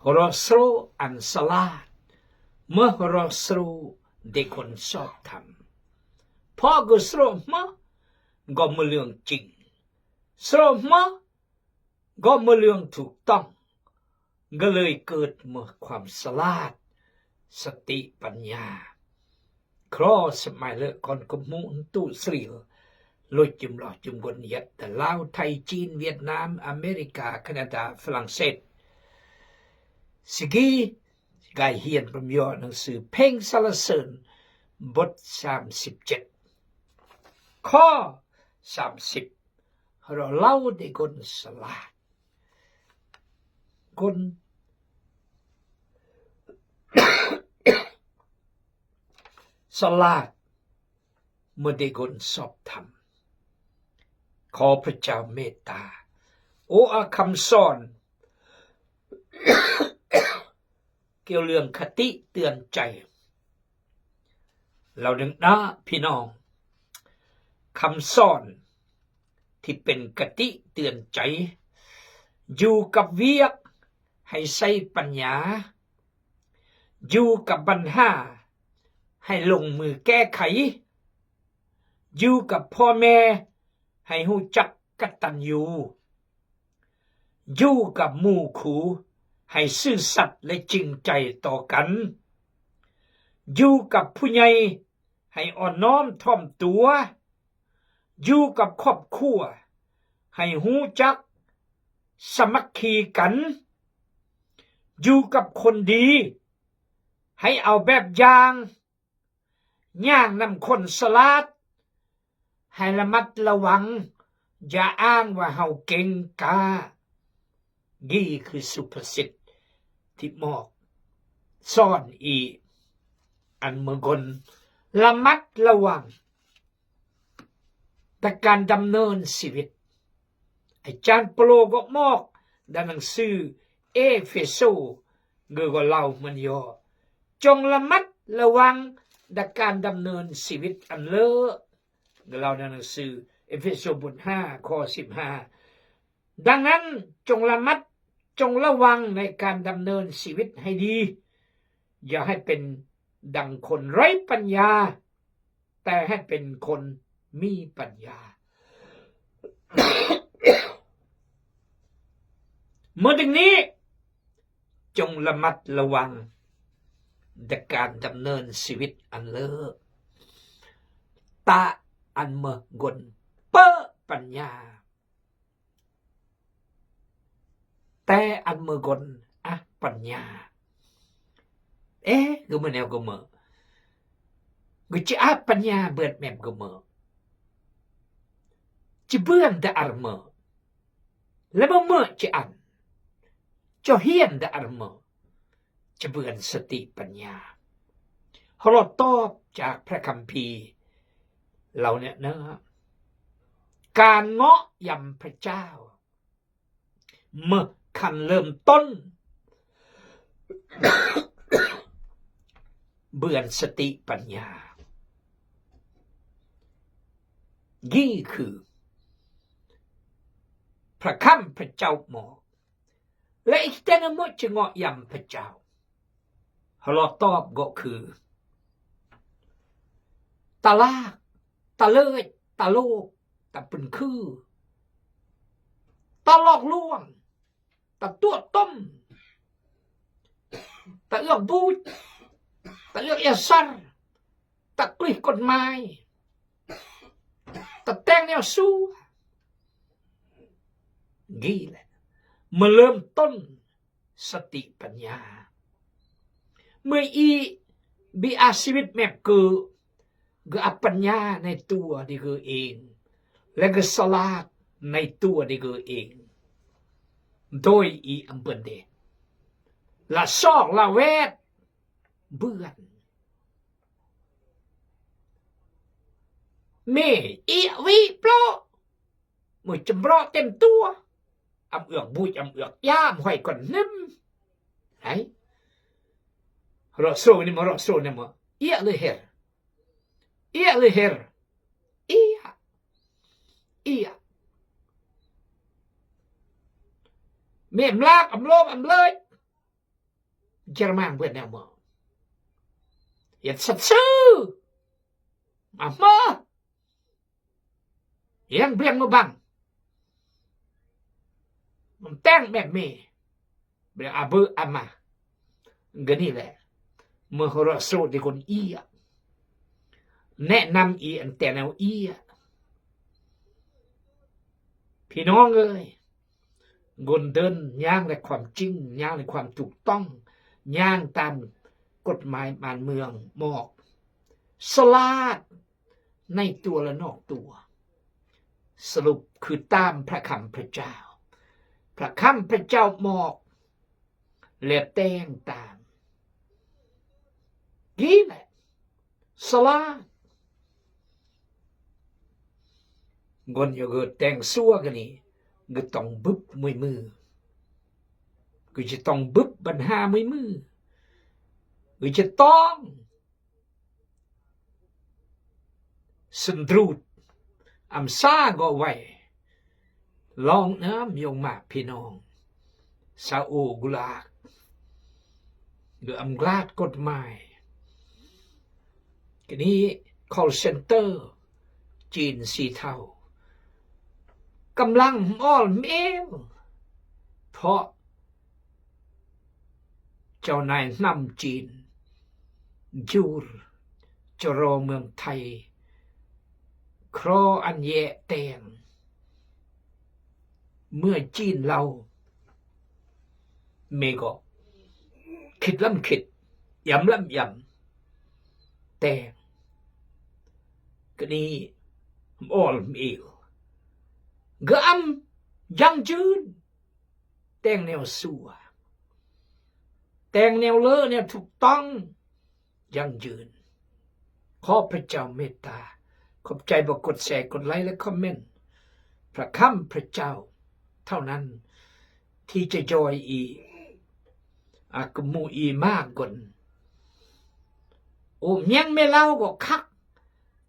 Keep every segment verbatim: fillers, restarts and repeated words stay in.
Ro sro an salat, mø ro sro degon soptam. På'go sro mø, gø mø lương jing. Sro mø, gø mø lương thuktong. Gø lei kut mø khwam salat, sati panya. Kro sep mai lơ kon kumuh ntu sril. Lŭ jum lŏ jum gun yet da Lao, Thai, Chin, Vietnam, America, Canada, Falang set. Sigi, gai hien pamyo nang sư Peng Sala Sön, bot sam sip jet. Kho sam sip. Ro lao degon salat. Gon salat mø degon soptam. Kho Phật giáo mê ta. Ơ, a kham son. Kêu lương kha ti tươn chai. Lao đừng đá phi nong. Kham son thì pên kha ti tươn chai. Ju kap wiek hay sai panya. Ju kap băn ha hay lông mư ke khai. Ju kap pho me hay hu chak katan yu. Ju kap mu khu hay sư sat le ching chai to kan. Ju kap phu nhai hay on nom thom tua. Ju kap khop khua hay hu chak samak khi kan. Ju kap khon di hay ao bep jang. Nhang năm khon salat hay la mat la wang, ja ang wa hao keng ka. Gi khư su pha sit ti mok. Son i an mơ gon la mat la wang. Đa kan dam nơn si wit. Ai chan plo gok mok đa nang sư Êphêsô gơ gơ lao mơn yo. Chong la mat la wang đa kan dam nơn si wit an lơ. Gơ lao đa nang sư Êphêsô bun ha kho sim ha. Đa ngan chong la mat, chong la wang đa kan dam nơn si wit hay di. Ya hay pên đang khon rai panya. Te hay pên khon mi panya. Mơ đing ni, chong la mat la wang đa kan dam nơn si wit an lơ. Ta an mơ gon pơ panya. Te an mơ gon ah panya. Ê, gơ mơ neo gơ mơ. Gơ chi ah panya bươn mep gơ mơ. Chi bươn đa ar mơ. Lơ mơ mơ chi an. Cho hiên đa ar mơ. Chi bươn sati panya. Hơ lo top cha Phra Kampi. Lao nè nơ. Kan ngŏ yăm Phra Chao. Mơ khăn lơm tŏn. Bươn sati panya. Gi khư. Phra Kam Phra Chao mơ. Lơ ih ten mơ chi ngŏ yăm Phra Chao. Hơ lo top gŏ khư. Ta lak, ta lơch, ta lôk, ta pŭn khư. Ta lok luang, ta tuăk tŏm. Ta ưk buch, ta ưk ia sar, ta klih kon mai. Ta teng neo su. Gi lĕ. Mơ lơm tŏn sati panya. Mơ i bi a si wit mep kơ gơ a panya nai tua di gơ ing. Lĕ gơ salat nai tua di gơ ing. Doi i am bươn de. La sok la wet. Bươn. Mê i wi plo. Mơ châm bro tem tua. Am ưk buch, am ưk ia, am hoai kon nem. Hai. Ro sro ni mơ, ro sro ni mơ. Ia lơ her. Ia lơ her. Ia. Ia. Mê am lak, am lom, am lơch. Jerman buen neo mo. Yet sat su. Mama. Yang biang mo bang. Mteng me mi. Biang abu ama. Gani le. Mehoro su di kon iya. Ne nam i enten neo iya. Pi nong ơi. Gun đơn nhang le ความจริง, nhang le ความถูกต้อง, nhang tam กฎหมายบ้านเมือง mok. Salat. ในตัวและนอกตัว สรุปคือตามพระคำพระเจ้า พระคำพระเจ้า mok. และแต่งตาม Gih le. Salat. Gun yo gih teng sua gani, gih tong bưp mui mư. Gih chi tong bưp ปัญหา mui mư. Gih chi tong sendrut. Am sa go wai. Long nam yong ma pi nong. Sa u gulak. Gih am glat กฎหมาย. Kini call center. Chin si thao. Kamlang mol mel. Pho. Chao nai nam Chin. Jur. Chao ro mương Thai. Kro an ye teng. Mưa Chin lao. Mê gọ. Khịt lắm khịt. Yăm lắm yăm. Teng. Kini. Mol mel. Găm. Jăng jưn. Teng neo sua. Teng neo lơ neo thuk tong. Jăng jưn. ขอพระเจ้าเมตตา ขอบใจบ่ากดแชร์ กดไลค์ และคอมเมนต์ พระคำพระเจ้า เท่านั้น ที่จะย่อยอี อ่ะ กะหมู่อีมากก่อน โอ้ เมียงแม่เล่าก็คัก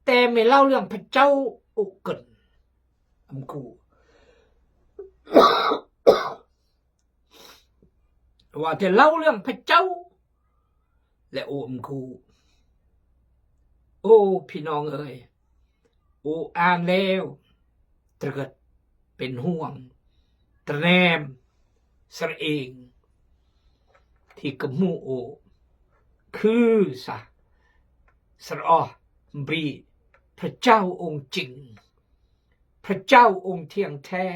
แต่แม่เล่าเรื่องพระเจ้า โอ้ เกิน อำกู ว่าแต่เล่าเรื่องพระเจ้า และโอ้ อำกู โอ้ พี่น้องเอ๋ย โอ้ อ่านแล้ว ตรึก เป็นห่วง ตระแหนม สะเอง ที่กะหมู่โอ้ คือสะ สะออ บรี พระเจ้าองค์จริง พระเจ้าองค์เที่ยงแท้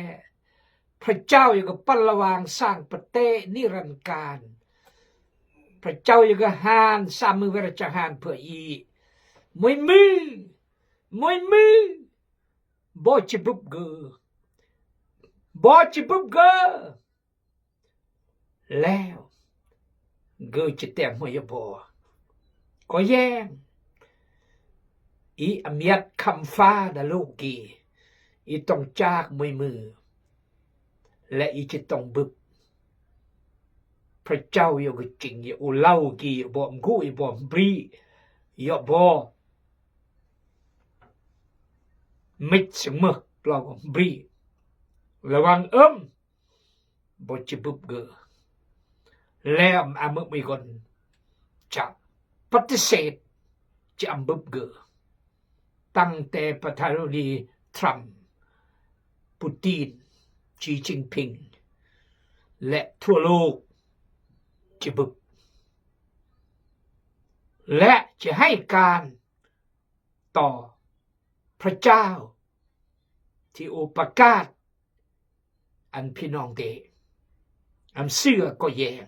พระเจ้าอยู่กับปัลลวางสร้างประเทศนิรันดร์กาล พระเจ้าอยู่กับหาน สามมือเวรจะหานเพื่ออี มวยมือ มวยมือ บ่จะบึบเกอ บ่จะบึบเกอ แล้ว เกอจะแต้มหัวยาบ่ ก็แย้ง อีอำเอียดคำฟ้าดาลูกกี อีต้องจากมวยมือ และอีจะต้องบึบ พระเจ้าอยู่กับจริง อยู่เล่ากี อยู่บ่อำกู อยู่บ่อบรี อยู่บ่ มิดสงมึก เราบรี ระวังเอิ้ม บ่จะบึบเกอ แล้วอำมึกมีคนจะปฏิเสธ จะอำบึบเกอ ตั้งแต่ประธานาธิบดีทรัมป์ ปูติน สีจิ้นผิง และทั่วโลกจะบึบ และจะให้การ ต่อพระเจ้า ที่โอประกาศ อันพี่น้องเต อำเชื่อก็แย้ง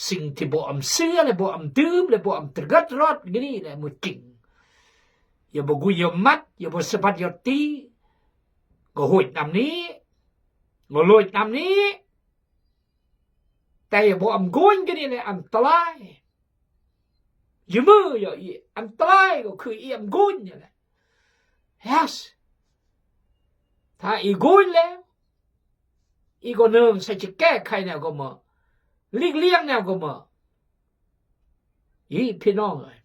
สิ่งที่บ่อำเชื่อและบ่อำดื่มและบ่อำตระกัดรอดกะนี่แหละ มือจริง อย่าบ่กุยอย่ามัด อย่าบ่สะบัดอย่าตี ก็โหดนำนี้ ก็โลดนำนี้ แต่อย่าบ่อำกุญกะนี่แหละ อันตราย อยู่มืออย่าอี อันตรายก็คืออีอำกุญนี่แหละ yes ถ้าอีกุญแล้ว อีก็เนิ่งใส่จะแก้ไขแนวก็มา หลีกเลี่ยงแนวก็มา อีพี่น้องเอ๋ย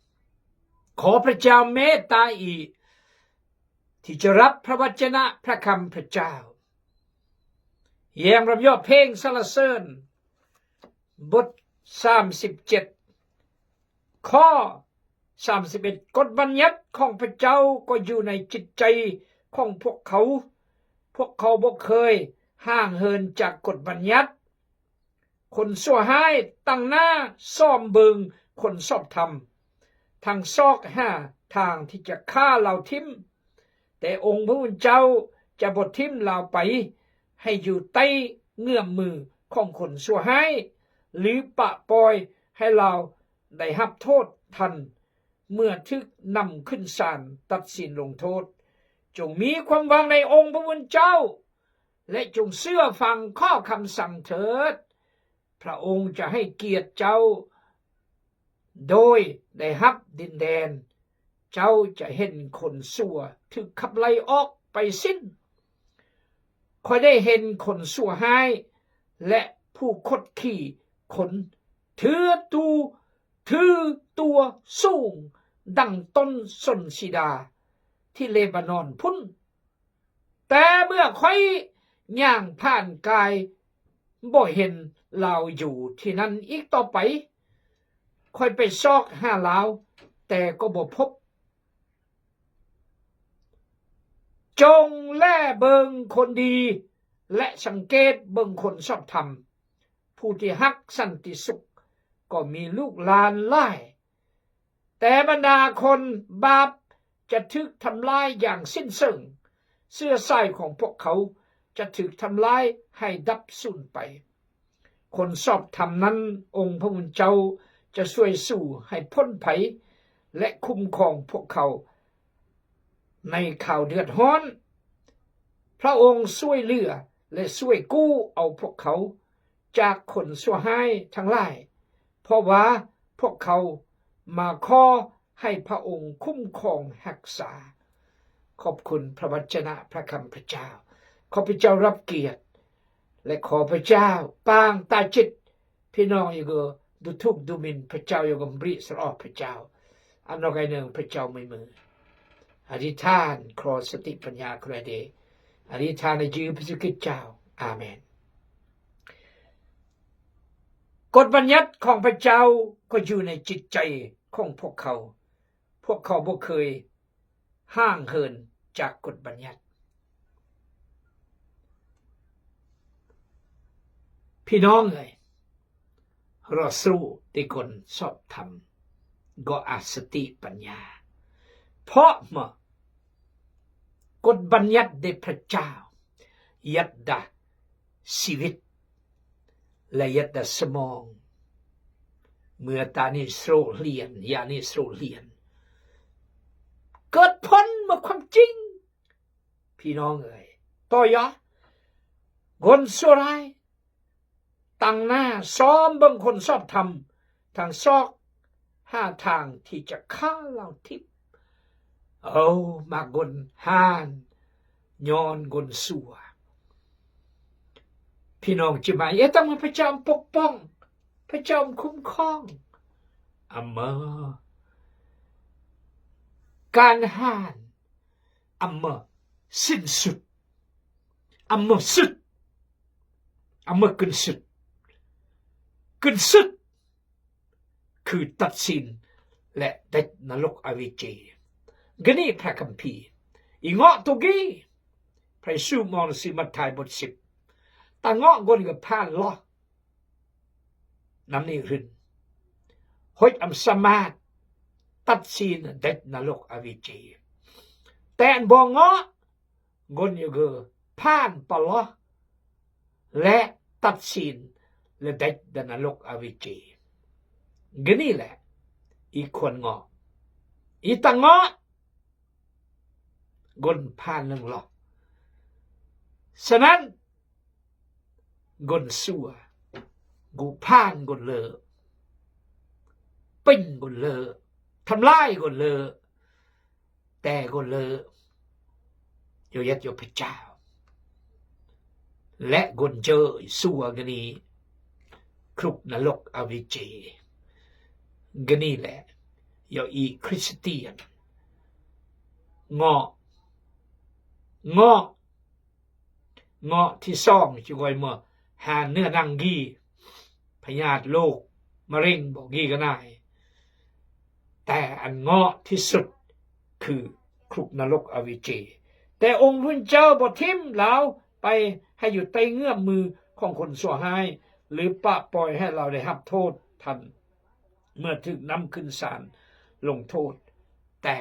ขอพระเจ้าเมตตาอี ที่จะรับพระวจนะพระคำพระเจ้า แย้งรำยอดเพลงสรรเสริญ บทสามสิบเจ็ด ข้อสามสิบเอ็ด กฎบัญญัติของพระเจ้าก็อยู่ในจิตใจของพวกเขา พวกเขาบ่เคยห่างเหินจากกฎบัญญัติ คนชั่วฮ้ายตั้งหน้าซ่อมเบิ่งคนชอบธรรม ทั้งซอกหาทางที่จะฆ่าลาวทิ้ม แต่องค์พระผู้เป็นเจ้าจะบ่ทิ้มลาวไป ให้อยู่ใต้เงื้อมมือของคนชั่วฮ้าย หรือปะปล่อยให้ลาวได้รับโทษทัน เมื่อถูกนำขึ้นศาลตัดสินลงโทษ จงมีความหวังในองค์พระผู้เป็นเจ้า และจงเชื่อฟังข้อคำสั่งเถิด พระองค์จะให้เกียรติเจ้า โดยได้รับดินแดน เจ้าจะเห็นคนชั่วถูกขับไล่ออกไปสิ้น ข้อยได้เห็นคนชั่วฮ้าย และผู้คดขี่คนถือตู ถือตัวสูง ดังต้นชนสีดาที่เลบานอนพุ้น แต่เมื่อข้อยย่างผ่านกาย บ่เห็นลาวอยู่ที่นั่นอีกต่อไป ข้อยไปซอกหาลาว แต่ก็บ่พบ จงแลเบิ่งคนดี และสังเกตเบิ่งคนชอบธรรม ผู้ที่ฮักสันติสุข ก็มีลูกหลานหลาย แต่บรรดาคนบาปจะถูกทำลายอย่างสิ้นเชิง เชื้อสายของพวกเขาจะถูกทำลายให้ดับสูญไป คนชอบธรรมนั้นองค์พระผู้เป็นเจ้าจะช่วยสู้ให้พ้นภัย และคุ้มครองพวกเขาในคราวเดือดร้อน พระองค์ช่วยเหลือและช่วยกู้เอาพวกเขาจากคนชั่วฮ้ายทั้งหลาย เพราะว่าพวกเขามาขอให้พระองค์คุ้มครองรักษา ขอบคุณพระวจนะพระคำพระเจ้า ขอพระเจ้ารับเกียรติ และขอพระเจ้าปางตาจิต พี่น้องอยู่ก็ดูถูกดูหมิ่นพระเจ้า อยู่ก็บ่รีสลอพระเจ้า อันนอกไอ้เนืองพระเจ้าไม่มือ อธิษฐานขอสติปัญญาใคร่เดช อธิษฐานในชื่อพระเยซูคริสต์เจ้า อาเมน กฎบัญญัติของพระเจ้าก็อยู่ในจิตใจของพวกเขา พวกเขาบ่เคยห่างเหินจากกฎบัญญัติ พี่น้องเอ๋ย เราสู้ที่คนชอบธรรม ก็อสติปัญญา เพราะเมื่อกฎบัญญัติเดพระเจ้า ยัดดาชีวิต และยัดดาสมอง เมื่อตานี้โสเลียน ยานี้โสเลียน เกิดผลมาความจริง พี่น้องเอ๋ย ต่อยะ คนชั่วร้าย ตั้งหน้าซ่อมเบิ่งคนชอบธรรม ทั้งซอกหาทางที่จะฆ่าลาวทิ้ม เอามาคนฮ้าน ย้อนคนชั่ว พี่น้องจะมาเอ๊ะ ทำไมพระเจ้าปกป้อง พระเจ้าคุ้มครอง อำเมอ การฮ้าน อำเมอสิ้นสุด อำเมอสุด อำเมอขึ้นสุด ขึ้นสุด คือตัดสิน และเด็จนรกอเวจี กะนี้พระคัมภีร์ อีเงาะตุกี้ พระเยซูมองสิมัทธิวบทสิบ ตาเงาะคนก็ผ่านลอ น้ำนี่ขึ้น หอยอำสามารถตัดสินเด็จนรกอเวจี แต่อันบ่เงาะ คนอยู่ก็ผ่านปะลอ และตัดสิน และเด็จดานรกอเวจี กะนี้แหละ อีควรเงาะ อีตาเงาะ คนผ่านหนึ่งลอ ฉะนั้น คนชั่ว กูผ่านคนเลอ ปิ้งคนเลอ ทำลายคนเลอ แต่คนเลอ อยู่ยัดอยู่พระเจ้า และคนเจอชั่วกะนี้ คลุกนรกอเวจี กะนี้แหละ อยู่อีคริสเตียน เงาะ เงาะ เงาะที่สอง จะกอยเมื่อหาเนื้อหนังกี้ พยาธิโรคมะเร็ง บ่ gi ganai. แต่อันเงาะที่สุดคือคลุกนรกอเวจี แต่องค์พระผู้เป็นเจ้าบ่ทิ่มลาวไปให้อยู่ใต้เงื้อมมือของคนชั่วร้าย หรือปะปล่อยให้ลาวได้รับโทษทัน เมื่อถูกนำขึ้นศาลลงโทษ แต่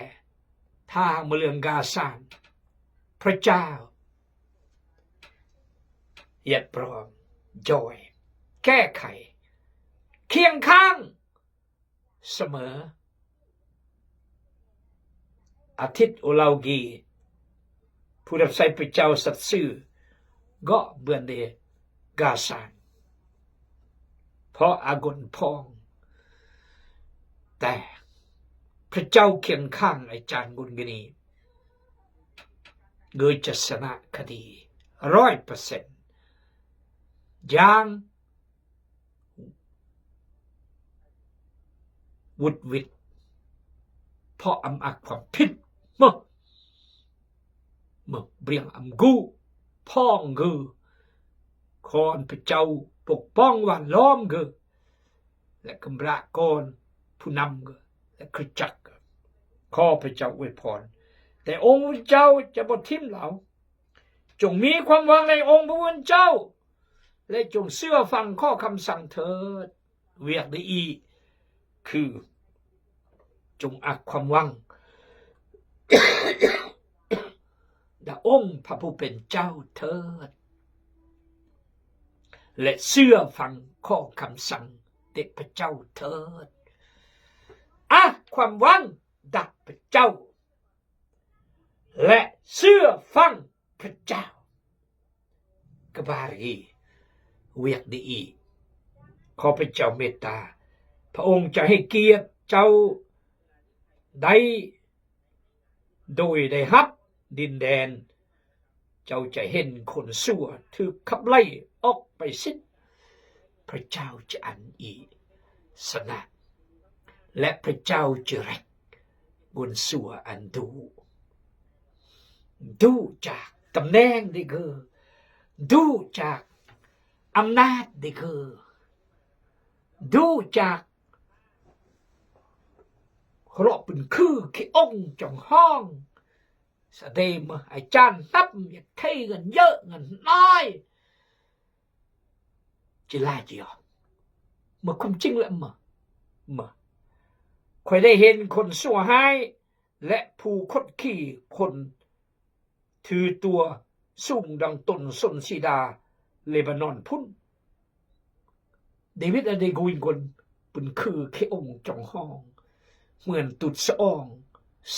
ถ้าหากเรื่องกาซาน พระเจ้า เอียดพร้อม ช่วย แก้ไข เคียงข้างเสมอ อาทิตย์อุลาวกี ผู้รับใช้พระเจ้าสัตย์ซื่อ ก็เบือนเดกาซาน เพราะอากลพ่อง แต่พระเจ้าเคียงข้างอาจารย์บุญกนี เกยจะชนะคดีร้อยเปอร์เซ็นต์ อย่าง วุดวิด เพราะอำอักความผิด เมื่อ เมื่อเบรียงอำกูพ่องกือ ขออันพระเจ้าปกป้องหว่านล้อมกือ และกำราบกอนผู้นำกือ และคริสตจักรกือ ขอพระเจ้าอวยพร แต่องค์พระเจ้าจะบ่ทิ่มลาว จงมีความหวังในองค์พระผู้เป็นเจ้า และจงเชื่อฟังข้อคำสั่งเถิด เวียกดีอีก คือ จงอักความหวัง ในองค์พระผู้เป็นเจ้าเถิด และเชื่อฟังข้อคำสั่งเด็จพระเจ้าเถิด อักความหวังดักพระเจ้า และเชื่อฟังพระเจ้า กบารี เวียกดีอีก ขอพระเจ้าเมตตา พระองค์จะให้เกียรติเจ้าได้ โดยได้ฮับดินแดน เจ้าจะเห็นคนชั่วถูกขับไล่ออกไปสิ้น พระเจ้าจะอันอีสนะ และพระเจ้าจะแลกคนชั่วอันดุ ดุจากตำแหน่งดีกือ ดุจากอำนาจดีกือ ดุจาก เคราะห์ปืนคือขี้องจองห้อง แสดงมาอาจารย์นับอยากไถ่เงินเยอะเงินน้อย จิลาจิออก เมื่อความจริงแล้วมา มา ข้อยได้เห็นคนชั่วร้าย และผู้คดขี่คน ถือตั๋วสูงดังต้นสนซีดาเลบานอนพุ้น เดวิดอะ ได้กู้อิงคน เปิ้นคือเคองจองฮอง เหมือนตุ๊ดสะออง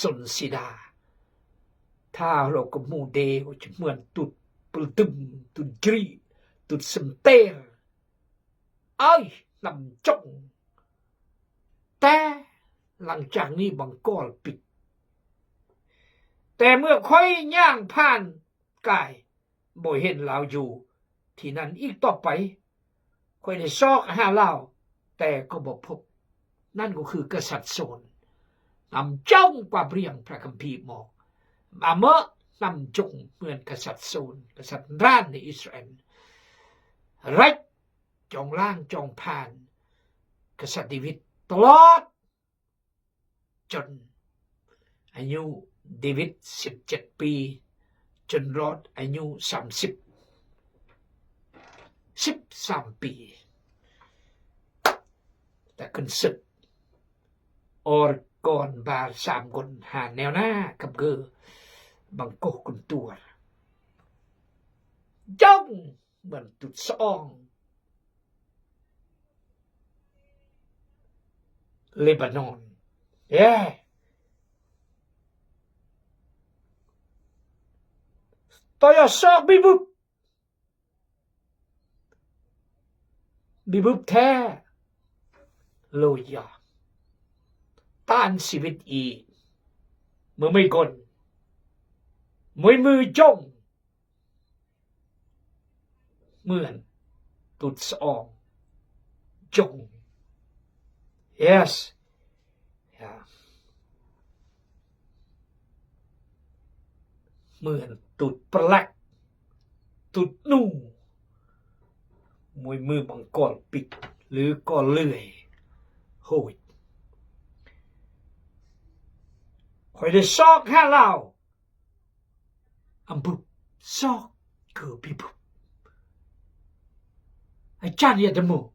สนซีดา ถ้าเฮาก็ฮู้เด้ว่าจะเหมือนตุ๊ดปึลตึม ตุ๊ดจรี ตุ๊ดสำเตร เอ้ย นำจง แต่หลังจากนี้บังกอลปิด แต่เมื่อข้อยย่างผ่านกาย บ่เห็นลาวอยู่ที่นั่นอีกต่อไป ข้อยได้ซอกหาลาว แต่ก็บ่พบ นั่นก็คือกษัตริย์โซน นำจงกว่าเปรียงพระคัมภีร์บอก บ่าเมอะนำจงเหมือนกษัตริย์โซน กษัตริย์ร้านในอิสราเอล รัฐ จองล้างจองผ่าน กษัตริย์เดวิดตลอด จนอายุเดวิดสิบเจ็ดปี จนรอดอายุสามสิบ สิบสามปี แต่ขึ้นศึก ออกก่อนบ่าสามคน หาแนวหน้ากับเกอ บังกอกกุนตรวจ จง เหมือนตุ๊ดสะอองเลบานอน เอ้ย ตอยอซอกบีบุบ บีบุบแท้ โลยา ต้านชีวิตอี มือไม่กล มือมือจง เหมือนตุ๊ดสะอองจง yes เหมือนตุ๊ดปลัก ตุ๊ดหนู มวยมือบังกอลปิด Lü ko lü e. Hôi. Hôi de sok ha lao. Am bưp. Sok. Kơ bi bưp. A chan ya demo.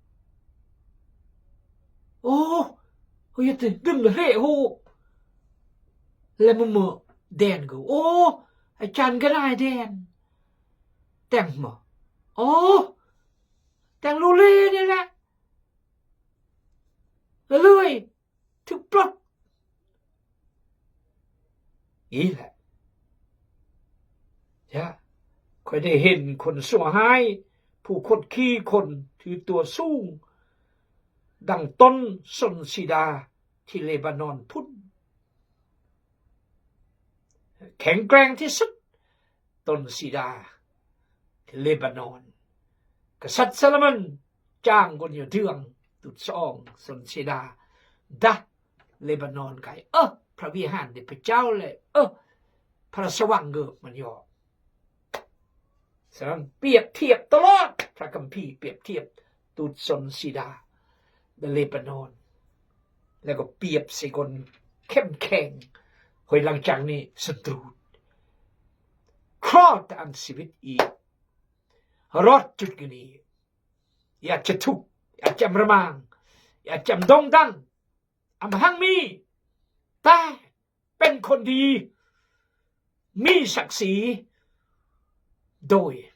Ô, hôi ya te dưng le hô. Le mơ mơ den gơ. Ô, a chan gơ nai den. Teng mơ. Ô, teng lu le ne le. Lului, thük plot. Ih lĕ. Ya, koi de hin kon sua hai, phu kotki kon thü tua sung, dang ton son sida thi Lebanon phun. Kheng kreng thi sut ton sida Lebanon. Ksat Solomon chang kon yo dơng tut song son sida dah Lebanon kai. Ơ, phra wihan de pachao le. Ơ, phra sawang gơ man yo. Srăng piep thiep tơlot, phra Khamphir piep thiep tut son sida dah Lebanon. Lego piep sê kon khem kheng. Hôi lăng chang ni sendrut. Kro ta an sibit i. Rot chut gini. Ya chetuk, ya chem remang, ya chem dong dang. Am hang mi. Ta pen kon di. Mi saksi. Doi.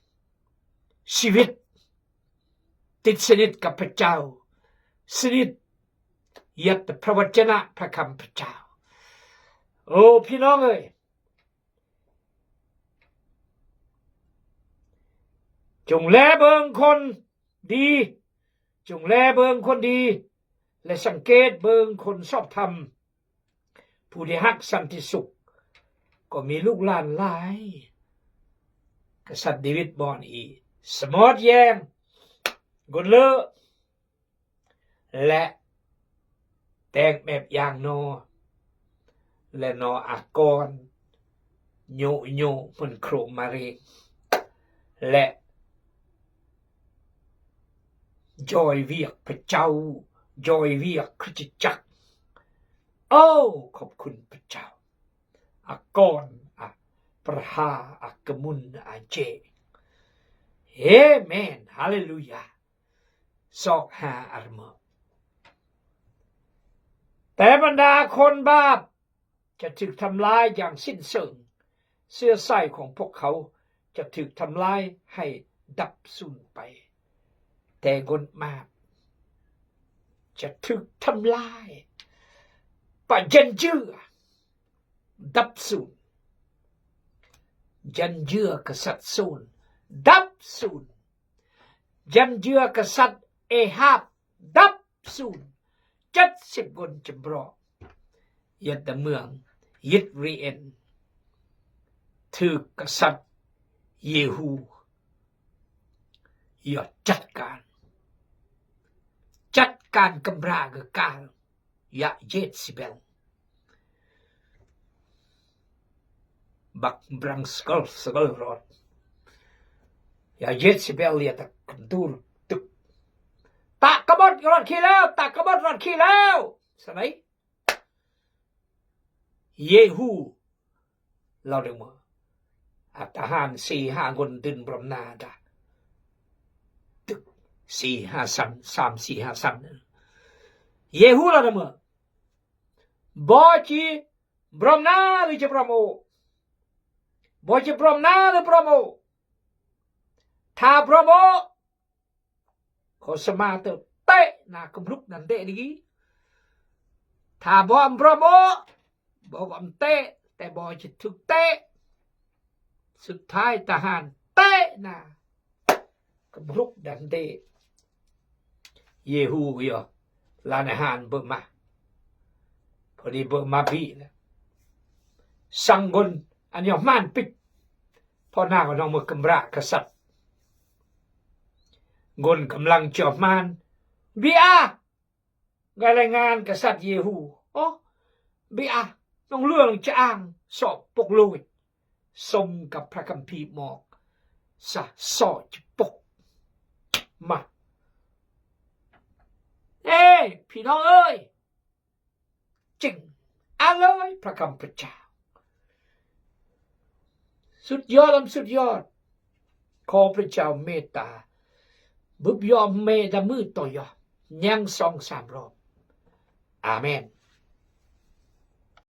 Sibit. Tit sinit ka pachao. Sinit. Yat pravachana pakam pachao. Ô, pi nong ơi. Chung le bơng kon di. Chung le bơng kon di. Le sangket bơng kon sop tham. Pudi hak santi suk. Ko mi luk lan lai. Ksat David bon i. Samot yeng. Gun lơ. Le teng mep yang no. Le no akon. Nyu nyu mŭn kru mari. Le joi wiak pachao. Joi wiak Krist chak. Ô, khop kun pachao. Akon, a, perha, a, kemun, a, je. Amen. Haleluya. Sok ha armơ. Te banda khon bap. Cha thük tham lai jang sin sơng. Sưa sai khong pok khao. Cha thük tham lai hai dap sun pai. Te gon map. Cha thük tham lai. Pa jen jưa. Dap sun. Jen jưa ksat sun. Dap sun. Jen jưa ksat Ahap dap sun. Chet sip gon chembro. Yet da mương, yit rien. Thük ksat Jehu. Yo chat kan. Chat kan kembra ge kal. Ya Jezebel. Bak brang skel skel rot. Ya Jezebel ya ta kendur tük. Ta kebot rot khileo, ta kebot rot khileo. Sanai. Jehu. Lao deng mơ. A tahan si ha gon dun brom na da. Tük si ha san, sam si ha san. Jehu lao deng mơ. Bo chi brom na li chi brom o. Bo chi brom na li brom o. Tha brom o. Ko sma tơ te na kemluk dan de digi. Tha bo am brom o. Bo am te, te bo chi thük te. Sut thai tahan te na. Kemluk dan de. Jehu yo. Lane han bơ ma. Podi bơ ma bi na. Sang gon an yo man pik. Pona ko nong mơ kembra ksat. Gon kemlang chop man. Bi a. Ngai lengan ksat Jehu. Ô, bi a. Nong luang chang. Sop pok lui. Som ka phra Khamphir mok. Sa so chi pok. Ma. พี่น้องเอ้ย Ching, อร่อย พระคำพระเจ้า สุดยอด ล้ำสุดยอด ขอพระเจ้าเมตตา บึบยอมแม่ดะมือต่อยอม ยังสองสามรอบ อาเมน